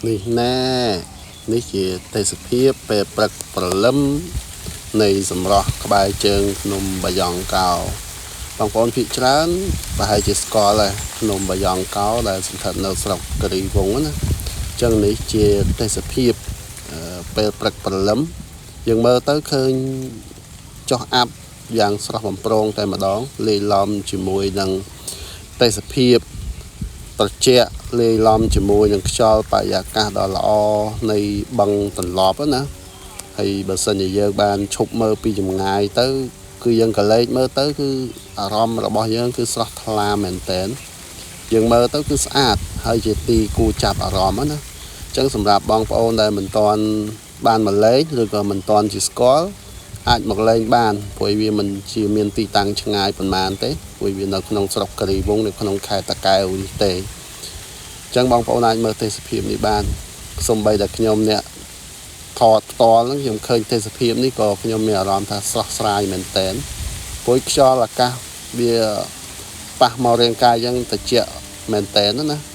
នេះណែនេះជាទេសភាពពេលព្រឹកព្រលឹមនៃសម្រស់ក្បែរជើងភ្នំបាយ៉ង់កោបងប្អូនភាគច្រើនប្រហែលជាស្គាល់ហើយភ្នំបាយ៉ង់កោដែលស្ថិតនៅស្រុកគិរីវង្សណាអញ្ចឹងនេះជាទេសភាពពេលព្រឹកព្រលឹមយើងមើលទៅឃើញចុះអាប់យ៉ាងស្រស់បំព្រងតែម្ដងលាយឡំជាមួយនឹងទេសភាពត្រជាក់លាយឡំជាមួយនឹងខ្យល់បរិយាកាសដ៏ល្អនៃបឹងទន្លប់ណាហើយបើសិនជាយើងបានឈប់មើលពីចម្ងាយទៅគឺយើងក៏លេចមើលទៅគឺអារម្មណ៍របស់យើងគឺស្រស់ថ្លាមែនតែនយើងមើលទៅគឺស្អាតហើយជាទីគួរចាប់អារម្មណ៍ណាអញ្ចឹងសម្រាប់បងប្អូនដែលមិនទាន់បានមកលេងឬក៏មិនទាន់ជាស្គាល់អាចមកលេងបានព្រោះវាមិនជាមានទីតាំងឆ្ងាយប៉ុន្មានទេព្រោះវានៅក្នុងស្រុកគិរីវង្សនៅក្នុងខេត្តតាកែវនេះទេអញ្ចឹងបងប្អូនអាចមើលទេសភាពនេះបានសូម្បីតែខ្ញុំអ្នកថតផ្ទាល់ហ្នឹងខ្ញុំឃើញទេសភាពនេះក៏ខ្ញុំមានអារម្មណ៍ថាស្រស់ស្រាយមែនតែនព្រោះខ្យល់អាកាសវាប៉ះមករាងកាយយើងត្រជាក់មែនតែនណា។